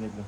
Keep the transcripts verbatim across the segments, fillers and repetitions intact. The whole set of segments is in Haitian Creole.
Nèt la.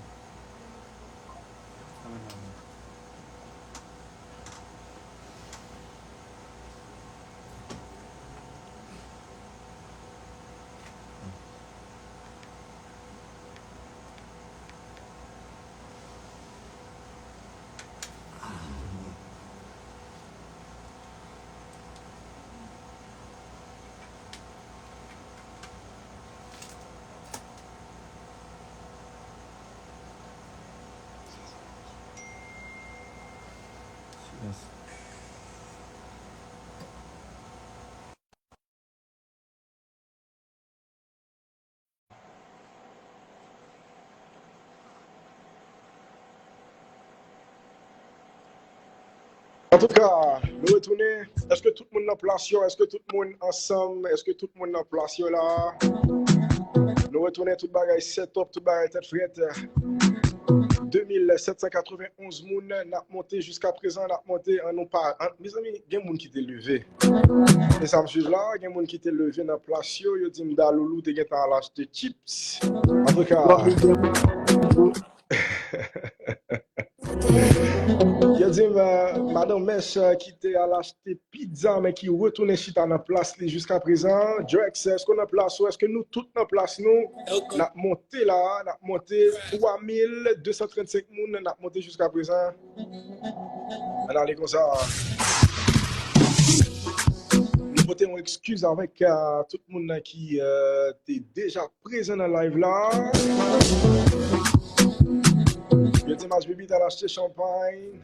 Antouka, nou retounen. Èske tout moun nan plas yo? Èske tout moun ansanm? Èske tout moun nan plas yo la? Nou retounen, tout bagay set up, tout bagay tèt frèt. De mil sèt san katreven onz moun, n ap monte jiska prezan, n ap monte, an nou pa, an, mezanmi, gen moun ki te leve. Se sa m swiv la, gen moun ki te leve nan plas yo, yo di m Daloulou te gentan al achte chips. Antouka, yo di m, euh, madan Mèch, euh, ki te al achte pizza, men ki retounen chita nan plas li jiska prezan. Drex, èske w nan plas ou? Èske nou tout nan plas nou? N ap monte la, n ap monte twa mil de san trannsenk moun, n ap monte jiska prezan. Ann ale konsa. Nou pote yon eskiz avèk, euh, tout moun nan ki, euh, te deja prezan nan live la. Yo di m H B B t al achte chanpay.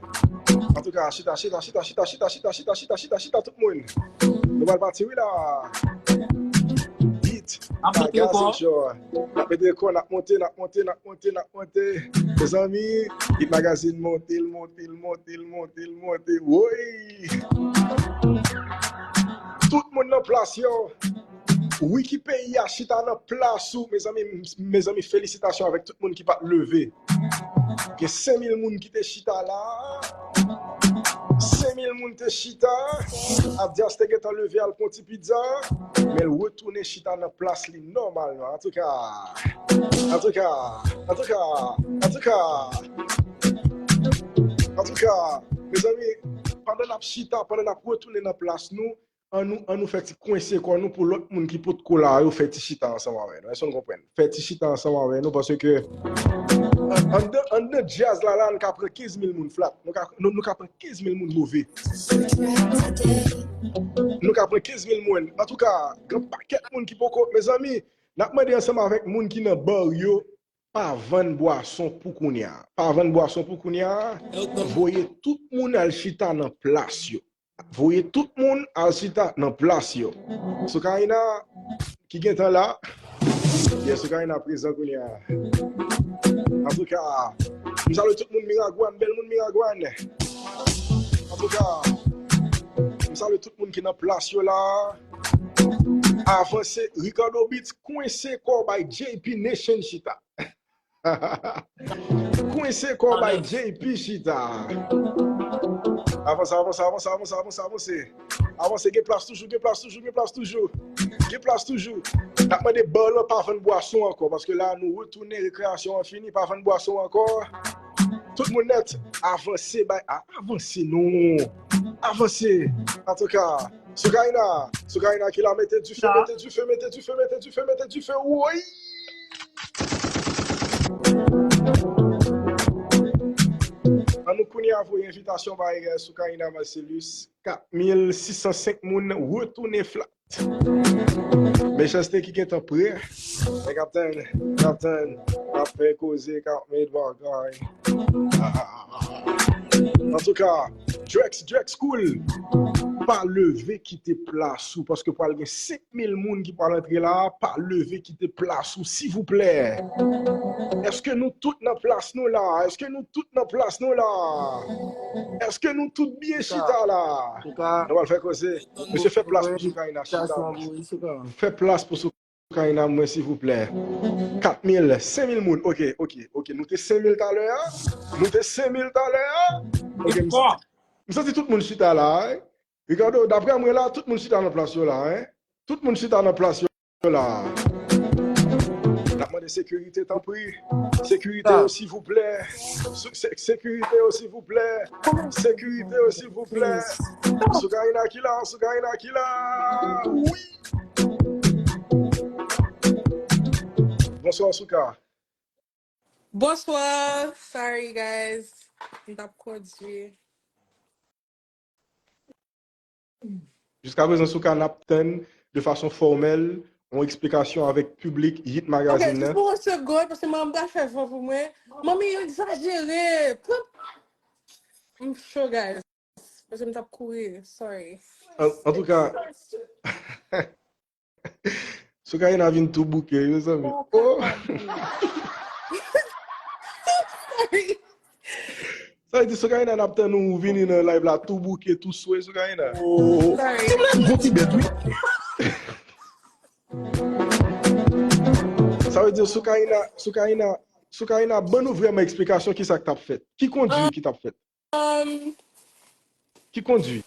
Antouka, chita, chita, chita, tout moun. Nou pral pati, wi, la. Hit. N ap monte ankò. N ap mete rekò, n ap monte, n ap monte, n ap monte, n ap monte. Mezanmi, Hit Magazine monte, l monte, l monte, l monte, l monte. Woy! Tout moun nan plas yo. Wiki peyi a chita nan plas ou, mezanmi, mezanmi, felisitasyon avèk tout moun ki pa t leve. Gen senk mil moun ki te chita la. Senk mil moun te chita. Abdias te gentan leve al pran ti pizza. Men l retounen chita nan plas li nòmalman. Antouka, antouka, antouka, antouka, antouka, mezanmi, pandan n ap chita, pandan n ap retounen nan plas nou, an nou, an nou fè ti kwense kò nou pou lòt moun ki potko la yo fè ti chita ansanm avè nou. Èske nou konprann? Fè ti chita ansanm avè nou, paske an-, anndan, anndan djaz la, la, nou ka pran kenz mil moun flat. Nou ka, nou, nou ka pran kenz mil moun move. Nou ka pran kenz mil moun. Antouka, gen pakèt moun ki poko, mezanmi, n ap mande ansanm avèk moun ki nan bar yo, pa vann bwason pou kounye a. Pa vann bwason pou kounye a. Voye tout moun al chita nan plas yo. Voye tout moun al chita nan plas yo. Soukaina, ki gentan la. Yes, Soukaina prezan kounye a. Antouka, m salye tout moun Miragwàn, bèl moun Miragwàn. Antouka, m salye tout moun ki nan plas yo la. Avanse, Ricardo Beats, kwense kò w bay J P Nation chita. Kwense kò bay J P chita. Avanse, avanse, avanse, avanse, avanse, avanse. Avanse, gen plas toujou, gen plas toujou, gen plas toujou. Gen plas toujou. N ap mande bar lan pa vann bwason ankò, paske la nou retounen, rekreyasyon an fini, pa vann bwason ankò. Tout moun nèt, avanse, bay, a, avanse non. Avanse. Antouka, Soukaina, Soukaina ki la, mete dife, mete dife, mete dife, mete dife, mete dife, woy! An nou kounye a voye envitasyon bay, eh, Soukaina Marcellus, kat mil sis san senk moun retounen flat. Mechanste ki gentan prè. Men k ap tann, k ap tann, k ap fè koze, k ap met bagay. Antouka, Drex, Drex Cool, pa leve kite plas ou, paske pral gen senk mil moun ki pral antre la, pa leve kite plas ou, silvouplè. Èske nou tout nan plas nou la? Èske nou tout nan plas nou la? Èske nou tout byen chita la? Nou pral fè koze. Mesye, fè plas pou Soukaina chita. Fè plas pou Soukaina, mwen, silvouplè. Kat mil, senk mil moun. Ok, ok, ok. Nou te senk mil talè a? Nou te senk mil talè a? Ok, m santi, m santi tout moun chita la, hein? Ricardo, daprè mwen la, tout moun chita nan plas yo la, hein? Tout moun chita nan plas yo la. N ap mande sekirite, tanpri. Sekirite yo, silvouplè. Sou- se- Sekirite yo, silvouplè. Sekirite yo, silvouplè. Soukaina ki la, Soukaina ki la. Wi. Bonswa, Souka. Bonswa. Sorry, guys. M t ap kondwi. Jiska prezan, Souka, n ap tann de fason fòmèl yon eksplikasyon avèk piblik Hit Magazine nan. Ok, jis pou yon segonn, paske manmi pral fè van pou mwen. Manmi, yo egzajere. M cho, guys. Paske m t ap kouri. Sorry. An- Antouka, Soukaina vin tou bouke, wi, mezanmi. Oh! Sa vle di, Soukaina, n ap tann ou vini nan live la tou bouke, tou swe, Soukaina. Oh! Ti mwen gon ti bèt, wi. Sa vle di, Soukaina, Soukaina, Soukaina, ban nou vrèman eksplikasyon ki sa k t ap fèt. Ki kondwi ki t ap fèt? Um, Ki kondwi?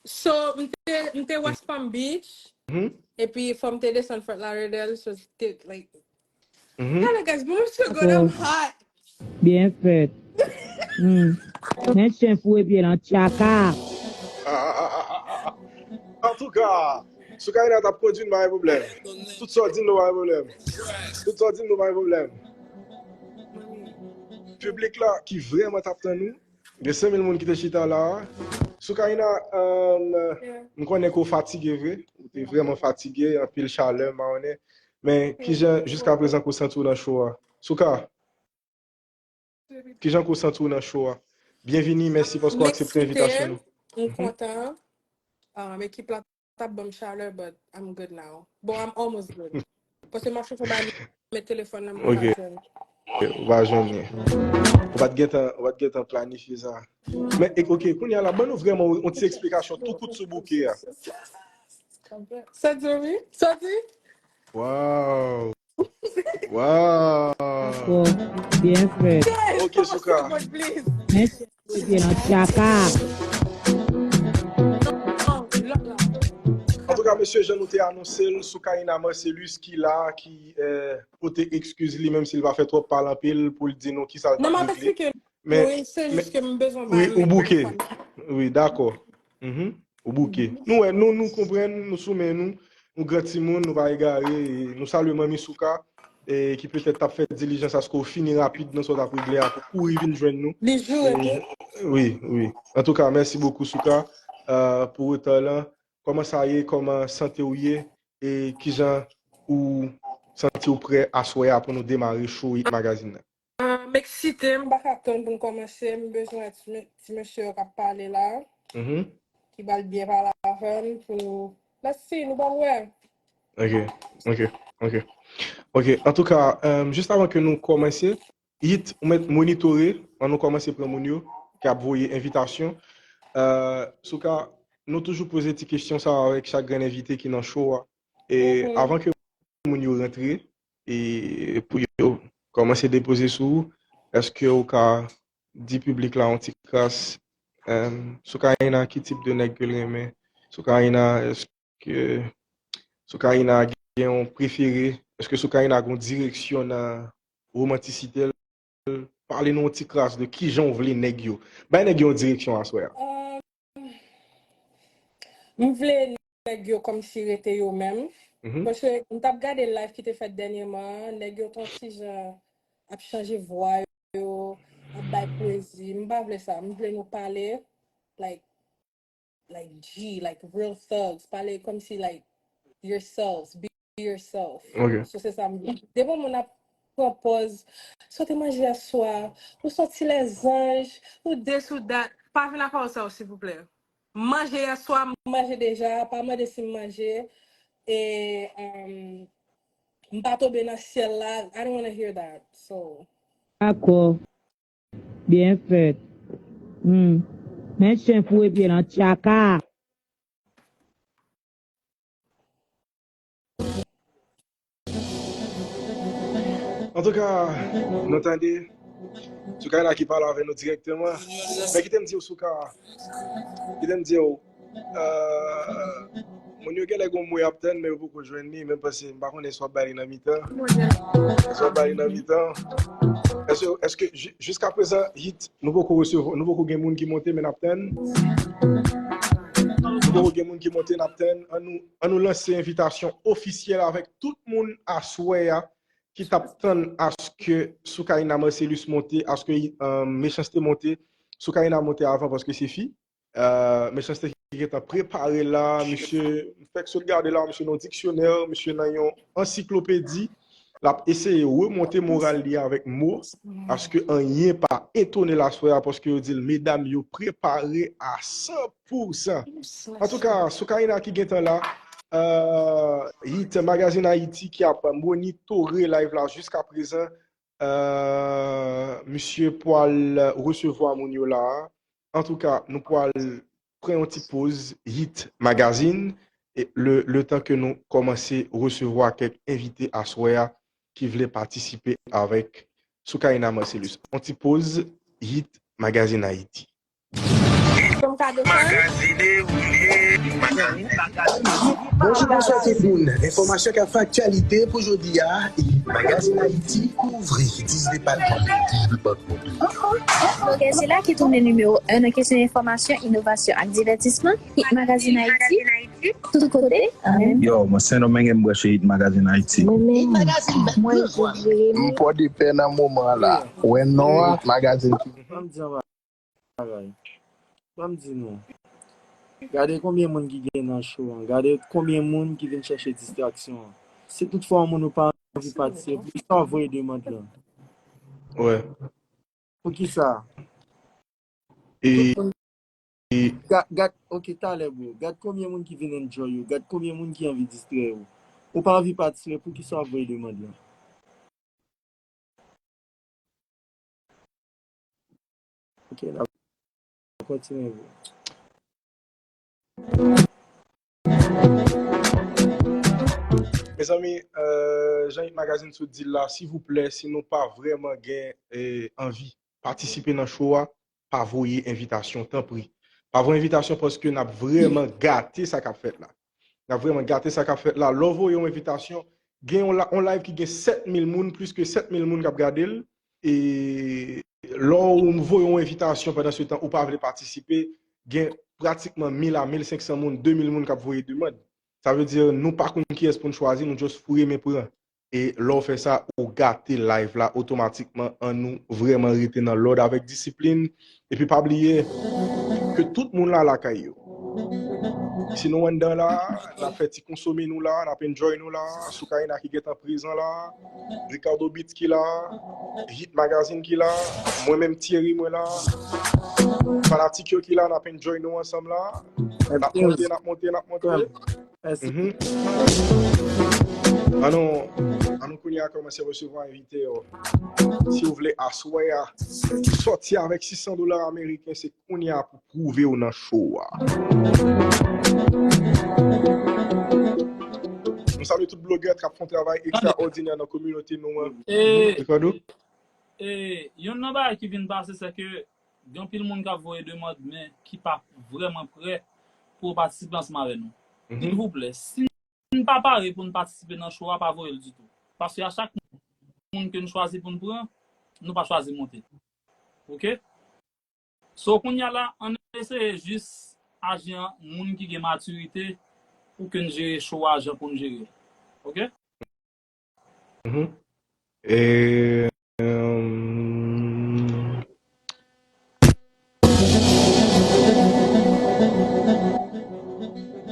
So, m te, m te West Palm Beach, Mhm, epi fò m te desann Fort Lauderdale, so, te, like, mhm. Hello guys, bon, m sou gòd, I'm hot. Byen fèt. Hmm. Men chen foure pye nan tchaka. Antouka, Soukaina t ap kondwi, n pa gen pwoblèm. Tout sa w di m, nou pa gen pwoblèm. Tout sa w di m, nou pa gen pwoblèm. Piblik la ki vrèman t ap tann ou, gen senk mil moun ki te chita la. Soukaina, euh, m konnen ke w fatige vre. Ou te vrèman fatige, anpil chalè, m pa konnen. Men kijan, jiska prezan, ke w santi w nan show a? Souka, kijan ke w santi w nan show a? Byenvini, mèsi paske w aksepte envitasyon nou. M kontan. Um, ekip la t ap ban m chalè, but I'm good now. Bon, I'm almost good. Paske m ap chèche bay men telefòn nan, m pa jwenn. Ok, ou pa jwenn li. Ou pa t gentan, ou pa t gentan planifye sa. Men, e- ok, kounye a la, ban nou vrèman yon ti eksplikasyon tou kout sou bouke a. Sa di wi? Sa di? Wow! Wow! Byen fèt. Ok, Souka. Men chen foure pye nan tchaka. Antouka, mesye, jan nou te anonse l, Soukaina Marcelus ki la, ki eh, pote ekskiz li, menm si l pa fè twòp pale anpil, pou l di nou kisa l t ap regle. Men, men, wi, ou bouke. Wi, dakò. Mhm. Ou bouke. Nou wè, nou, nou konprann, nou sou men nou, nou gran timoun, nou pa egare, e nou salye manmi Souka, e ki petèt t ap fè dilijans aske w fini rapid nan sa w t ap regle a pou kouri vin jwenn nou. Li joure tou. Wi, wi. Antouka, mèsi bokou Souka, euh, pou reta w lan. Kòman sa ye? Kòman sante w ye? E kijan ou santi w prè aswè a pou nou demare show Hit Magazine nan? Ah, m eksite, m pa ka tann pou n kòmanse. M bezwen wè ti, ti mesye yo k ap pale la. Mhm. Ki pral byen pale avè m pou nou. Let's see, nou pral wè. Ok, ok, ok. Ok, antouka, euh, jis avan ke nou kòmanse, Hit, ou mèt monitore, an nou kòmanse pran moun yo ki ap voye envitasyon. Euh, Souka, nou toujou poze ti kesyon sa avèk chak grenn envite ki nan show a. E avan ke moun yo rantre, e pou yo kòmanse depoze sou ou, èske ou ka di piblik la yon ti kras, em, Soukaina ki tip de nèg ke l renmen? Soukaina, èske Soukaina gen yon prefere? Èske Soukaina gen yon direksyon nan romantisite l? Pale nou yon ti kras de kijan w vle nèg yo. Bay nèg yo yon direksyon aswè a. Um, m vle nèg yo kòmsi rete yo menm. Mhm. Paske m t ap gade live ki te fèt dènyèman an, nèg yo t on ti jan ap chanje vwa yo, ap bay pwezi. M pa vle sa. M vle nou pale, like, like G, like real thugs. Pale kòmsi, like, yourselves, be yourself. Ok. So se sa m vle. Depi yon moun ap pran pòz, sa w te manje yèswa, ou santi lèzanj, ou this, ou that, pa vin ak pawòl sa yo, silvouplè. M manje yèswa, m manje deja, pa mande si m manje, e, um, m pa tonbe nan syèl la, I don't wanna hear that. So. Dakò. Byen fèt. Hmm. Men chen foure pye nan tchaka. Antouka, nou tande Soukaina ki pale avè nou dirèkteman. Men kite m di w, Souka, kite m di w, euh, Moun yo genlè gon mo y ap tann, men yo poko jwenn li, menm panse, m pa konnen si w ap ba li nan mitan. Si w ap ba li nan mitan. Èske, èske ji-, jiskaprezan, Hit, nou poko resevwa, nou poko gen moun ki monte, men n ap tann. Nou poko gen moun ki monte, n ap tann. An nou, an nou lanse envitasyon ofisyèl avèk tout moun aswè a ki t ap tann aske Soukaina Marcelus monte, aske, euh, Mechanste monte. Soukaina monte avan paske se fi. Euh, Mechanste ki gentan prepare la, misye, m fèk sot gade la, misye nan diksyonè, misye nan yon ansiklopedi. L ap eseye remonte moral li avèk mo, paske anyen pa etone l aswè a, paske yo di l, medam yo prepare a san pou san. Antouka, Soukaina ki gentan la, euh, Hit Magazine Haïti ki ap monitore live la jiskaprezan, euh, misye pwal resevwa moun yo la a. Antouka, nou pwal pran yon ti poz, Hit Magazine, e le, letan ke nou kòmanse resevwa kèk envite aswè a ki vle patisipe avèk Soukaina Marcelus. Yon ti poz, Hit Magazine Haïti. Kòm kado sa? Bonjou, bonswa tout moun. Enfòmasyon k ap fè aktyalite pou jodi a, Magazine Haïti kouvri dis depatman. Ok, se la ki tounen nimewo en nan kesyon enfòmasyon, inovasyon ak divètisman. Hit Magazine Haïti, tout kote, an menm. Yo, mwen Sendomeng, m branche Hit Magazine Haïti. Mwen menm, mwen Jeremi. M Pòdepè nan moman la. Wè non a, magazin ki Ban m di yon bagay. Ban m di nou. Gade konbyen moun ki gen nan show an. Gade konbyen moun ki vin chèche distraksyon an. Si toutfwa yon moun ou pa anvi patisipe, poukisa w voye demann lan? Wè. Poukisa? E, Tout moun e, ga-, gad, ok, talè, bro. Gad konbyen moun ki vin enjoy yo. Gad konbyen moun ki anvi distrè yo. Ou pa anvi patisipe, poukisa w ap voye demann lan? Ok, n ap kontinye, bro. Mezanmi, euh, jan Hit Magazine sot di l la, silvouplè, si nou pa vrèman gen, eh, anvi patisipe nan show a, pa voye envitasyon, tanpri. Pa voye envitasyon paske n ap vrèman gate sa k ap fèt la. N ap vrèman gate sa k ap fèt la. Lè w voye yon envitasyon, gen yon la-, yon live ki gen sèt mil moun, plis ke sèt mil moun k ap gade l. E lè w voye yon envitasyon pandan se tan ou pa vle patisipe, gen pratikman mil a mil senk san moun, de mil moun k ap voye demann. Sa vle di, nou pa konn kiyès pou n chwazi, nou just foure men pran. E lè w fè sa, ou gate live la otomatikman. An nou vrèman rete nan lòd avèk disiplin. Epi pa bliye ke tout moun la lakay yo. Si nou anndan la, n ap fè ti konsome nou la, n ap enjoy nou la, Soukaina ki gentan prezan la, Ricardo Beats ki la, Hit Magazine ki la, mwen menm Thierry mwen la, fanatik yo ki la, n ap enjoy nou ansanm la. N ap monte, n ap monte, n ap monte. Mèsi. Mhm. An nou, an nou kounye a kòmanse resevwa envite yo. Si w vle aswè a, sòti avèk sis san dola ameriken, se kounye a pou pwouve w nan show a. Nou salye tout blogè k ap fè yon travay ekstraòdinè nan kominote nou an. E, Ricardo? E, youn nan bagay ki vin pase, se ke gen anpil moun k ap voye demann, men ki pa vrèman prè pou yo patisipe ansanm avè nou. Mhm. Silvouplè, si n pa pare pou n patisipe nan show a, pa voye l ditou. Paske a chak moun ke n chwazi pou n pran, nou pa chwazi monte. Ok? So, kounye a la, ann eseye jis aji an moun ki gen matirite pou ke n jere show a jan pou n jere l. Ok? Mhm. E, euh,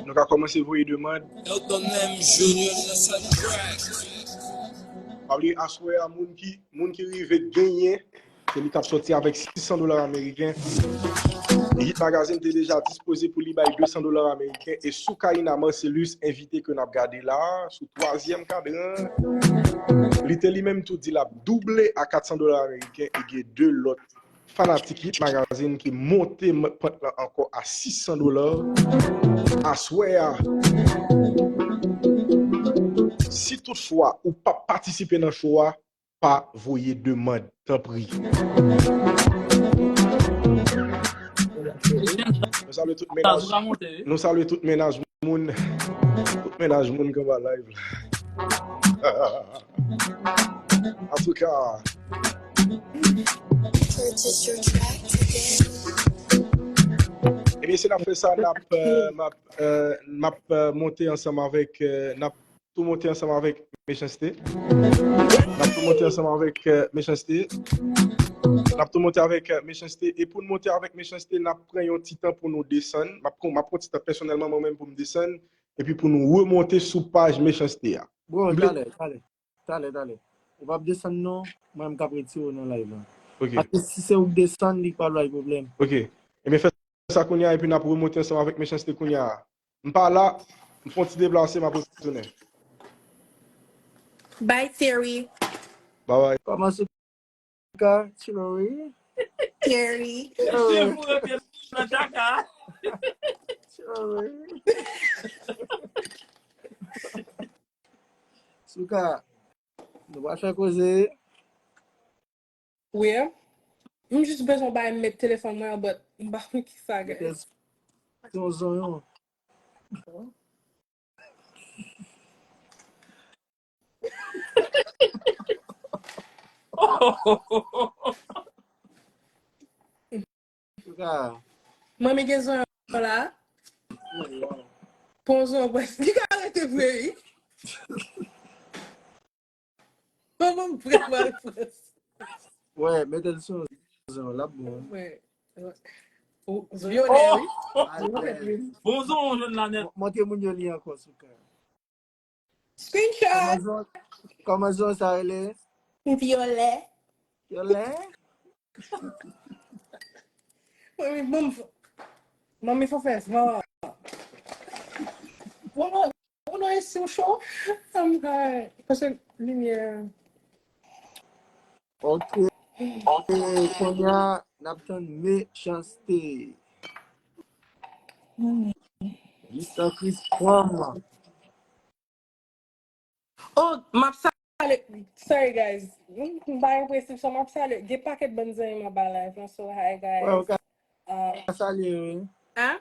nou ka kòmanse voye demann. Elton Lam Junior nan sal crack. Pa bliye, aswè a, moun ki, moun ki rive genyen, se li k ap sòti avèk sis san dola ameriken. E Hit Magazine te deja dispoze pou li bay de san dola ameriken. E Soukaina Marcelus, envite ke n ap gade la, sou twazyèm kadran, li te li menm tou di l ap double a kat san dola ameriken. E gen de lòt fanatik Hit Magazine ki monte m-, pant lan ankò a sis san dola. Aswè a, si toutfwa ou p ap patisipe nan show a, pa voye demann, tanpri. Nou salye tout mennaj, nou salye tout mennaj moun, tout mennaj moun k anba live la. Antouka, ebyen, si n ap fè sa, n ap, euh, m ap, euh, m ap, euh, monte ansanm avèk, euh, n ap tou monte ansanm avèk Mechanste. N ap tou monte ansanm avèk, euh, Mechanste. N ap tou monte avèk, euh, Mechanste. E pou n monte avèk Mechanste, n ap pran yon ti tan pou nou desann. M ap pran, m ap pran yon ti tan pèsonèlman, mwen menm, pou m desann. Epi pou nou remonte sou paj Mechanste a. Bon, talè, talè. Talè, talè. Ou p ap desann non, mwen m k ap retire w nan live la. Ok. Paske si se ou k desann, li p ap bay pwoblèm. Ok. Ebyen, fè sa kounye a, epi n ap remonte ansanm avèk Mechanste kounye a. M pa la, m fè yon ti deplase, m ap retounen. Bye, Thierry. Bye bye. Kòman Souka, Thierry? Thierry. Thierry. Thierry. Souka, nou pral fè koze. Wi. M jis bezwen bay m met telefòn mwen an, but m pa konn kisa, guys. Se yon zonyon. Souka. Manmi gen zonyon la. Pon zonyon, li ka rete vre, wi. Manman m vrèman frans. Wè, mete l sou zonyon, l ap bon. Wè. Ou vyolè, wi. Alèz. Bon zonyon jwenn la nèt. Montre moun yo li ankò, Souka. Screenshot. Kòman zonyon, kòman zonyon sa rele? Vyolè. Vyolè? Manmi, bon, manmi fò fè, manman. Manman, ou nan esi ou cho? Paske limyè. Ok. Ok, kounye a, n ap tann Mechanste. Jistan Chris pran m. Oh, m ap salye. Sorry, guys. M, m pa gen preskripsyon, m ap salye. Gen pakèt bann zanmi m anba live lan, so hi, guys. Wè, ou ka, uh, salye, wi. Hein?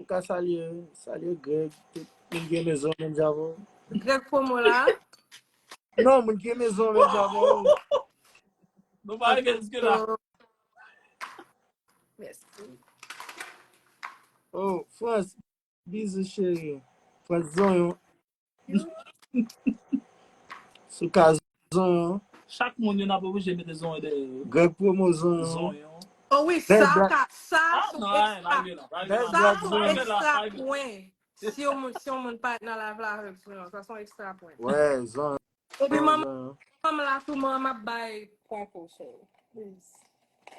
Ou ka salye, salye Greg, tout moun ki renmen zonyon menm jan avè w. Greg Promo la? Non, moun ki renmen zonyon menm jan avè w. Nou pa rive jiske la. Mèsi. Oh, Frans, bizou cheri. Frans zonyon. Souka zonyon. Chak moun yo n ap oblije mete zonyon dèyè yo. Greg Promo zonyon. Zonyon. Oh wi, sa ka, sa se ekstra. Sa se ekstra pwen. Si yon moun, si yon moun pa nan live la avèk zonyon, sa se ekstra pwen. Wè, zonyon. Epi manman, manman la tou, manman ap bay pwen pou so. Please.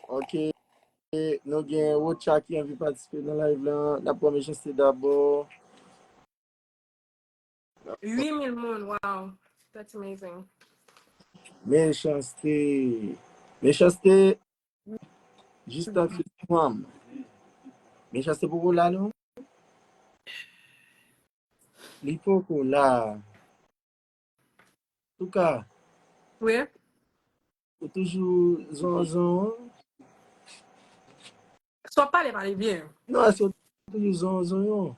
Ok. Nou gen Rocha ki anvi patisipe nan live la. N ap pran Mechanste dabò. Uit mil moun, wow. That's amazing. Mechanste. Mechanste. Jistan Chris pran m. Mechanste poko la, non? Li poko la. Souka. Wi. Ou toujou zonzon? Si w ap pale, pale byen. Non, èske w toujou zonzon?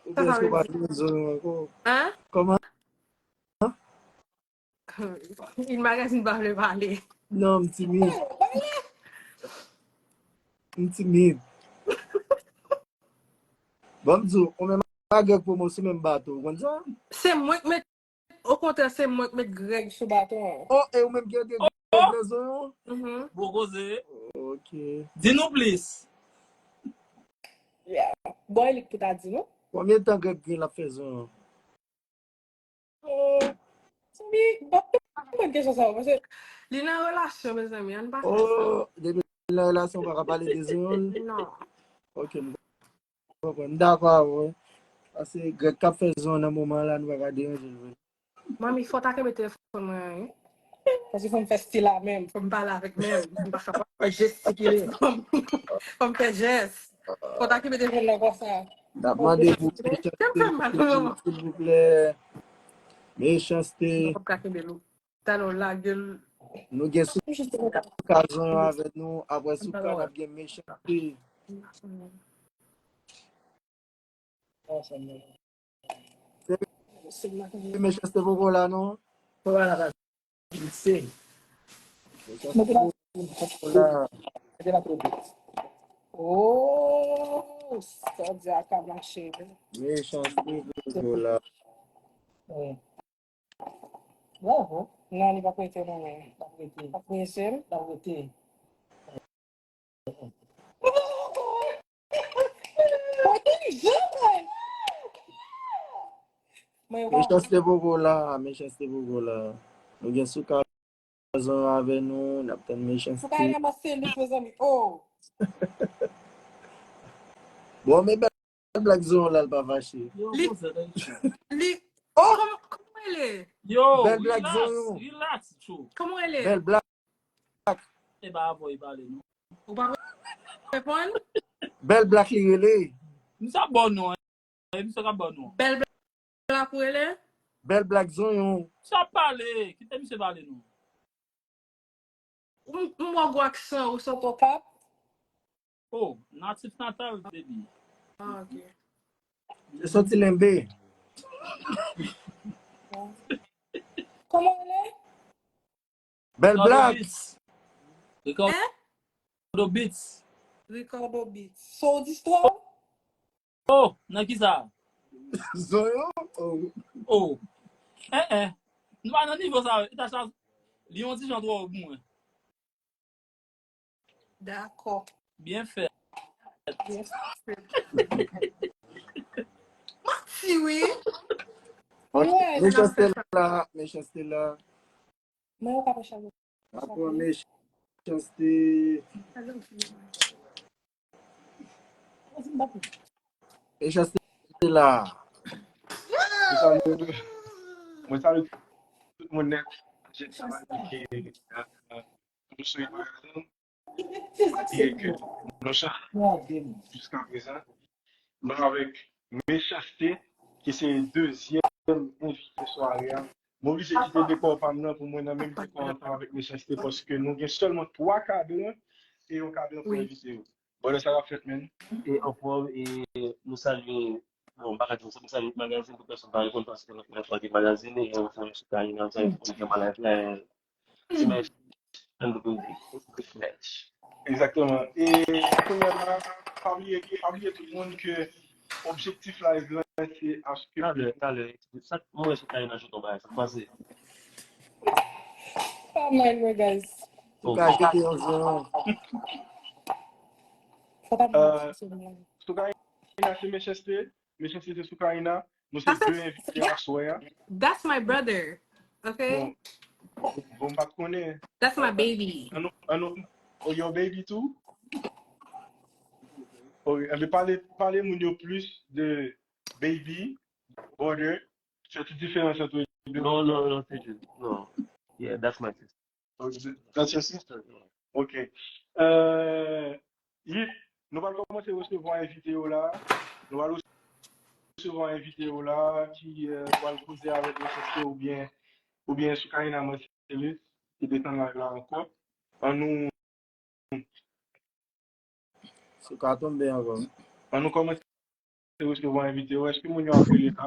Oubyen èske w pa zonzon ankò? Hein? Kòman? Yon magazin pa vle pale. Non, m timid. M timid. Bon, m di w, ou menm ak Greg Promo sou menm bato, ou konn sa? Se mwen k met, okontrè, se mwen k met Greg sou bato an. Oh, e ou menm ki rete Greg nan zonyon? Mhm. Bon koze. Ok. Di nou plis. Yeah. Bon, e li k pou ta di nou. Konbyen tan Greg gen l ap fè zonyon? Oh, mi, m p ap reponn kesyon sa yo, paske li nan relasyon, mezanmi, ann pa fè sa. Oh, depi l nan relasyon, ou pa ka pale de zonyon? Non. Ok, m konprann. M dakò avè w, wi. Paske Greg k ap fè zonyon nan moman la, nou pa ka deranje l vre. Manmi, fò w ta kenbe telefòn mwen an, wi. Paske fò m fè stil la menm, fò m pale avèk menm. M pa ka pa jestikile. Fò m, fò m fè jès. Fò w ta kenbe telefòn nan konsa. N ap mande pou Mechanste, silvouplè. Mechanste. Talè w lage l. Nou gen Souka zonyon avèk nou. Apre Souka, n ap gen Mechanste. Mechanste poko la non. Mechanste poko la. Oh, sa di a ka mache. Mechanste poko la. Bravo. Non, li pa prete non men. Pa prete. Pa prete. Mechanste poko la, mechanste poko la. Nou gen Souka Zanyon avè nou, n ap tann Mechanste. Souka Zanyon se lis mezanmi. Oh. Bon, men bèl blag Zanyon la, l pa fache. Li, li, oh, kòman, kòman rele? Yo, bèl blag Zanyon. Relax, relax, Cho. Kòman rele? Bèl blag. E ba avò e pale non. Ou pa reponn? Bèl blag li rele. M sa bon non. Epi sa ka ban nou. Bèl blak ou rele? Bèl blak zonyon. Sa pale, kite misye pale nou. M wè gwo aksan ou sot Okap. Oh, natif natal, baby. Ah, ok. Se soti Lenbe. Kòman ou rele? Bèl blak. Ricardo Beats. Ricardo Beats. Sold Histoire? Oh, nan kisa? Zonyon? Oh. Oh. Eh, eh. Nou pa nan nivo sa. Li ta chaz. Li yon ti jan twò bon. Dakò. Byen fèt. Byen fèt. Manti wi. Mechanste la, mechanste la. Mwen yo ka fè chanje. Apre mechanste. Mechanste la. Mwen salye tout moun nèt. Jèn sa va di ke nou sou yon magazin. Ki e ke nou chak jiska prezan. Nou avèk Mechanste ki se dezyèm envite sware a. M oblije kite dekò pa m nan pou mwen nan menm dekò ansanm avèk Mechanste paske nou gen sèlman twa kadran e yon kadran pou envite yo. Brother, sa k ap fèt, man? E anfòm, e nou salye, bon, m pa ka di nou salye tout magazin, pou pèsonn pa reponn paske nou fè fwa de magazin, e anfòm sou Karina, sa e pou gen malad la, e se mèsi. Egzakteman. E kounye a la, pa bliye ke, pa bliye tout moun ke objektif live la, se aske. Talè, talè, sa, mwen wè sou Karina jouk yon bagay, sa k pase? Pa mind mwen, guys. Ou ka jete yon zon. Fò ta pran sou mwen. Sou Karina se Mechanste, Mechanste se sou Karina. Nou se de envite aswè a. That's my brother. Ok? Bon, bon, m pa t konnen. That's my baby. An nou, an nou, oh, your baby too? Ok, enben pale, pale moun yo plis de baby, brother, se ki diferans ant yo de? Non, non, non, se just, non. Yeah, that's my sister. Ok, that's your sister? Ok. Euh, Yip, nou pral kòmanse resevwa envite yo la. Nou pral resevwa envite yo la ki euh, pral koze avèk Mechanste oubyen oubyen Soukaina Marcellus ki desann live la ankò. An nou Souka tonbe ankò. An nou kòmanse resevwa envite yo. Èske moun yo ap rele la?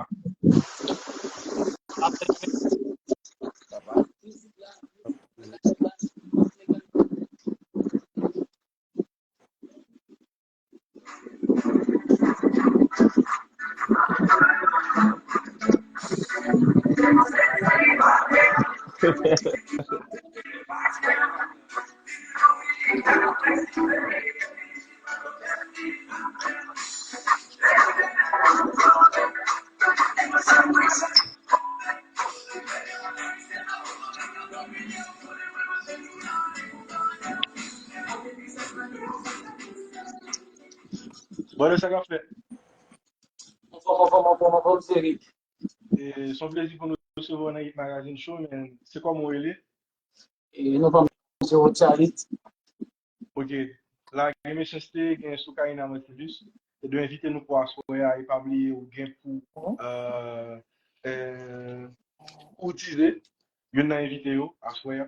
Brother, sa k ap fèt? Anfòm, anfòm, anfòm, anfòm, Serik. E, se yon plezi pou nou resevwa w nan Hit Magazine Show, men se kòman w rele? E, non pa m se Rod Charit. Ok. La, gen Mechanste, gen Soukaina Marcellus. Se de envite nou pou aswè a, e pa bliye ou gen pou euh, euh, ou tize youn nan envite yo aswè a.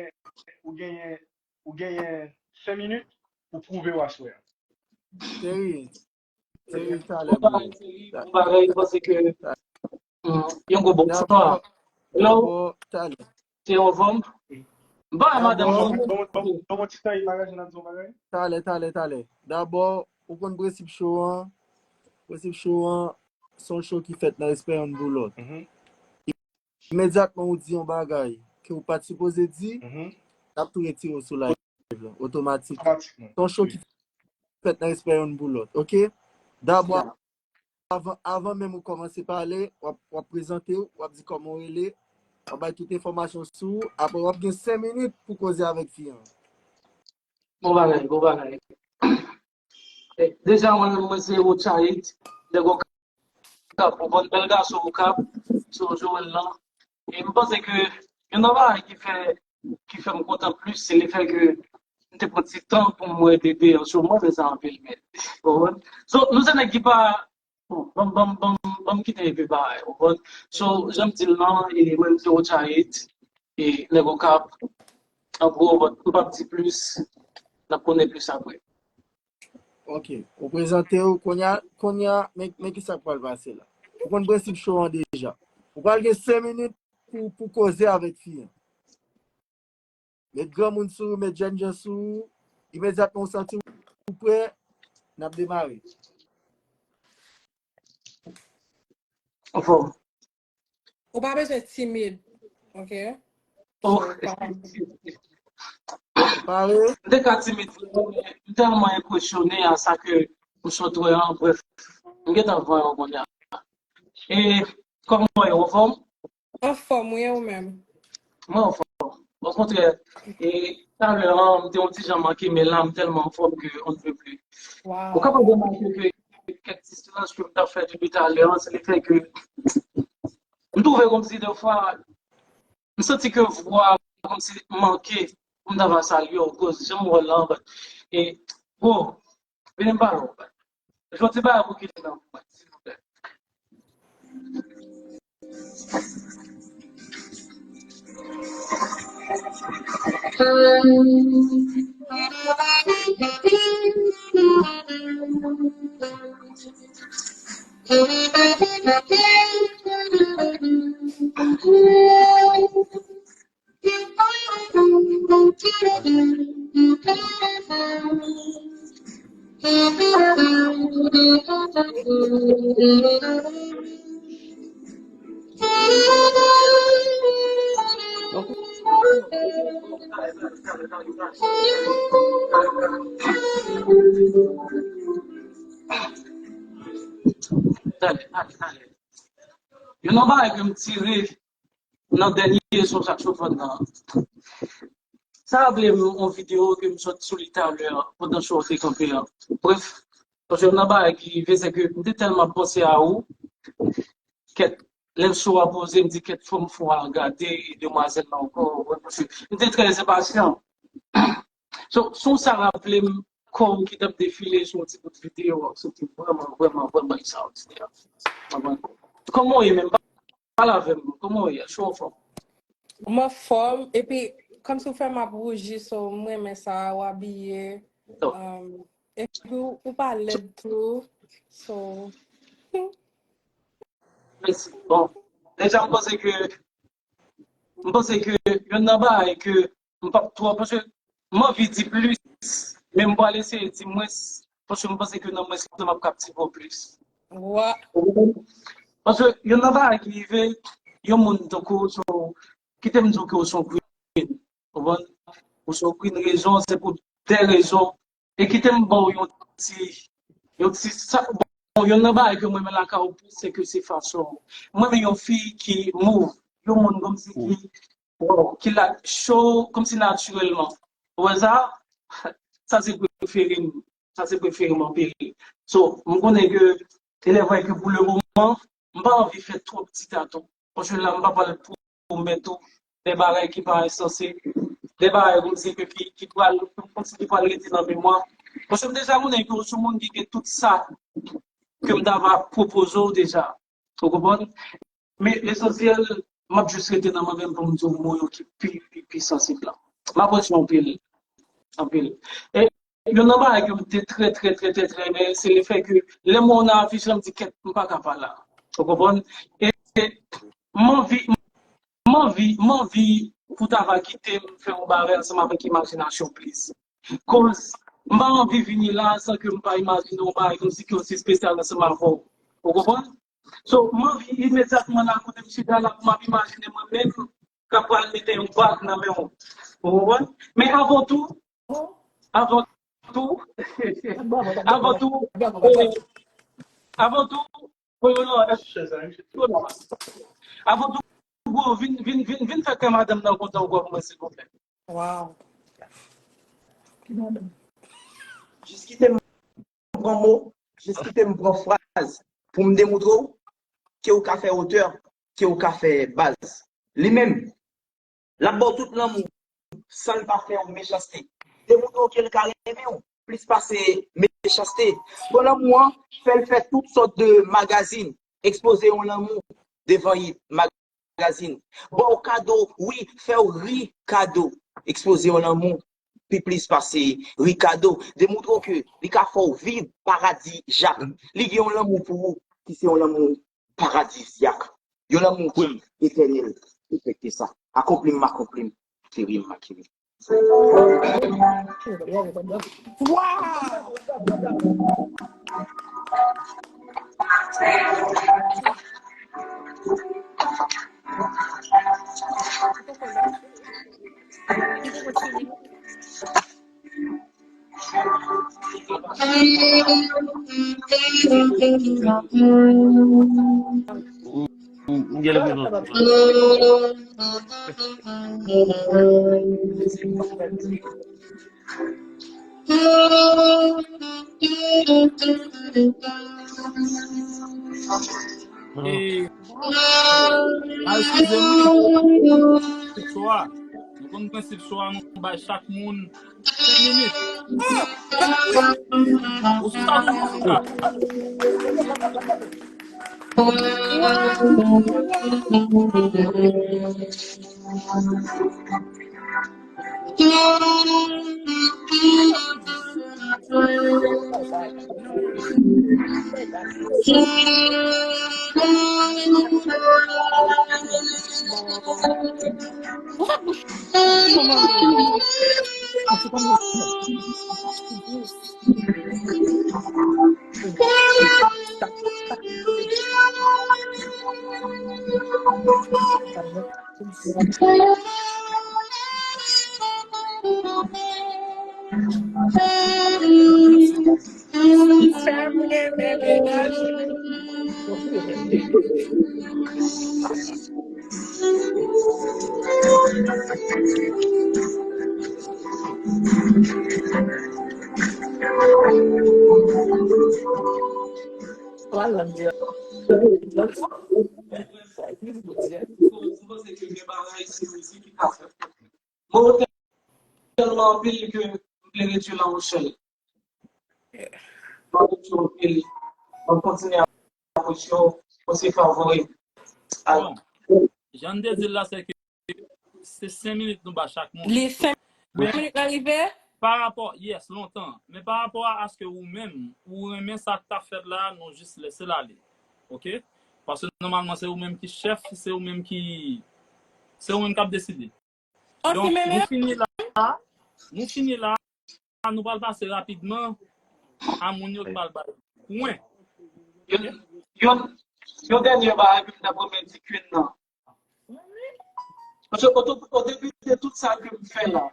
genyen, ou genyen, ou genyen senk minit pou pwouve w aswè a. Thierry, Thierry, talè, Bon bagay, Thierry, bon bagay, m panse ke, mm, yon gwo bonswa. Hello, talè. Se anfòm? Ba madanm Bon, mwen. bon, bon, bon, bon, ti tan, Imara, jan ap di yon bagay. Talè, talè, talè. Dabò, ou konn prensip show an. Prensip show an, se yon show ki fèt nan respè youn pou lòt. Mhm, Imedyatman ou di yon bagay ke ou pa t sipoze di, mhm. N ap tou retire w sou live la, otomatik. Otomatikman. Se yon show ki fèt nan respè youn pou lòt, oke? Dabò, avan, avan menm ou kòmanse pale, w ap, w ap prezante w, w ap di kòman w rele, w ap bay tout enfòmasyon sou ou, apre w ap gen senk minit pou koze avèk fi an. Bon bagay, bon bagay. Eh, deja, mwen, mwen se Rochaid, nèg Okap, ou konn bèl gason Okap, sou Joel lan. E m panse ke youn nan bagay ki fè, ki fè m kontan plis, se lefè ke m te pran ti tan pou m wè bebe an sou mwen, men sa anpil, men. Ou konprann? So, nou se nèg ki pa, bon, ban m, ban m, ban m, ban m kite epi bagay, ou konprann? So, jan m di l lan, e mwen, m se Rochaid, e nèg Okap, an gwo, m p ap di plis, n ap konnen plis apre. Ok, ou prezante w, kounye a, kounye a, men, men ki sa k pral pase la. Ou konn prensip show an deja. Ou pral gen senk minit pou, pou koze avèk fi an. Met granmoun sou ou, met jènjan sou ou. Imedyatman ou santi ou prè, n ap demare. Anfòm. Ou pa bezwen timid, ok? Oh. Pare? M te ka timid, men m tèlman enpresyone a sa ke m sot wè an, bref, m gentan vwè yo kounye a. E kòman w ye, anfòm? Anfòm, wi, ou menm? Mwen anfòm. Okontrè, e talè an, m te yon ti jan manke, men la, m tèlman anfòm ke on ne peut plus. Ou Wow. kapab remake ke kèk ti silans ke m t ap fè depi talè an, se lefè ke m twouve kòmsi defwa, m santi ke vwa kòmsi manke pou m ta va salye w, akoz jan m wè w lan, e, bro, vini m pale w. Jodi bagay pou kite nan mwen, silvouplè. Talè, talè, talè. Youn nan bagay ke m tire nan dènye show Chak Show Fun nan. Sa raple m yon videyo ke m sot sou li talè pandan show an te kanpe an. Bref, paske youn nan bagay ki rive, se ke m te tèlman panse a ou, kèt, lè show a poze, m di, kèt, fò m fè yon gade demwazèl la ankò, wè, paske m te trè enpasyan. So, son sa raple m kò w ki t ap defile sou yon ti bout videyo, se te vrèman, vrèman, vrèman ekstraòdinè. Kòman w ye menm? Pale avè m, kòman w ye? Show anfòm? M anfòm, epi kòmsi w fè m ap wouji, so m renmen sa, w abiye. Um, epi w, ou pa lèd tou, so. Mèsi. Bon, deja m panse ke, m panse ke youn nan bagay ke m p ap twò, paske m anvi di plis, men m pral eseye di mwens, paske m panse ke nan mwens lan m ap kaptive w plis. Wa. Paske youn nan bagay ki rive, yon moun tankou w, so, kite m di w ke w se yon queen. Ou konprann? Ou se yon queen, rezon, se pou de rezon. E kite m ba w yon ti, yon ti, sa, bon, youn nan bagay ke mwen renmen lakay ou plis, se ke se fason w. Mwen renmen yon fi ki move, yon moun kòmsi ki, wow, ki la, cho, kòmsi natirèlman. Ou wè sa? Sa se prefere m. Sa se prefere m anpil. So, m konnen ke, e lè vre ke pou le moman, m pa anvi fè twòp ti taton. Paske la, m pa pral pwomèt ou de bagay ki pa sanse, de bagay kòmsi ke ki, ki pral, kòmsi ki pral rete nan memwa. Paske m deja konnen ke w se yon moun ki gen tout sa ke m ta va pwopoze w deja. Ou konprann? Men lesansyèl, m ap jis rete nan mwen menm pou m di w mo yo ki pi, pi, pi sansib la. M apresye w anpil. Anpil. E youn nan bagay ke m te trè, trè, trè, trè, trè renmen, se lefè ke lè m wè w nan afich la, m di, "Kèt, m pa ka pa la." Ou konprann? E m anvi, m anvi, m anvi pou w ta va kite m fè yon bagay ansanm avèk imajinasyon plis. Koz m pa anvi vini la san ke m pa imajine yon bagay kòmsi ke osi espesyal ansanm avè w. Ou konprann? So, m anvi imedyatman la kote m chita la pou m ap imajine mwen menm k ap pral mete yon bag nan men w. Ou konprann? Men avan tou, avan tou, avan tou, eh, avan tou, Kolonèl, Kolonèl, avan tou, bro, vin, vin, vin, vin fè kè madanm nan kontan ankò pou mwen, silvouplè. Wow. Jis kite m pran mo, jis kite m pran fraz pou m demontre w ke w ka fè otè, ke w ka fè baz. Li menm, l ap ba w tout lanmou san l pa fè w mechanste. Demontre w ke l ka renmen w plis pase mechanste. Pran lanmou an, fè l fè tout sòt de magazin, ekspoze yon lanmou devan Hit Magazine. Ba w kado, wi, fè w ri kado. Ekspoze yon lanmou pi plis pase ri kado. Demontre w ke li ka fè w viv paradi jak. Li gen yon lanmou pou ou ki se yon lanmou paradizyak. Yon lanmou ki etènèl. Respekte sa. Akonpli m, akonpli m. Kiri m, kiri m. M gen lè m E, a, eskize m, wi. Prensip cho a. Nou konn prensip cho a, nou bay chak moun senk minit. Ou sou sa, ou sou sa. Mo yo tèlman anpil ke m vle redui l an yon sèl. Mwen kontinye apresye w, osi favori. Bon, jan n te di l la, se ke se senk minit nou ba chak moun. Li senk minit la rive? Pa rapò, yes, lontan. Men pa rapò a aske ou menm, ou renmen sa k t ap fèt la, nou jis lese l ale. Oke? Paske nòmalman, se ou menm ki chèf, se ou menm ki, se ou menm k ap deside. Donk, nou fini la. Nou fini la. Nou pral pase rapidman a moun yo k pral bay pwen. Yon, yon, yon dènye bagay ke m t ap renmen di Queen nan. Paske o, o debi de tout sa ke m fè la,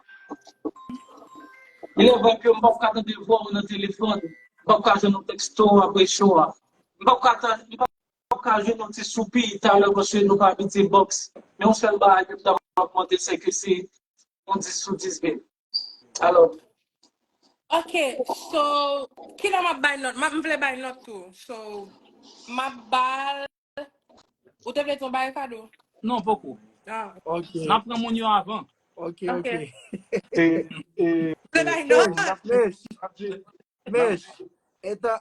il est vrai ke m p ap ka tande vwa w nan telefòn, m p ap ka jwenn yon teksto apre show a. M p ap ka ta-, m p ap ka jwenn yon ti soupi talè paske nou pa abitye bòks. Men yon sèl bagay ke m ta mande, se ke se yon dis sou dis, baby. Alò. Ok, so, kilè m ap bay nòt? M ap, m vle bay nòt tou. So, m ap ba l, ou te vle di yon bagay kado? Non, poko. Ah. Ok. N ap pran moun yo avan. Ok, ok. E, e, Se bay non. Mèch, Mèch, Mèch, eta,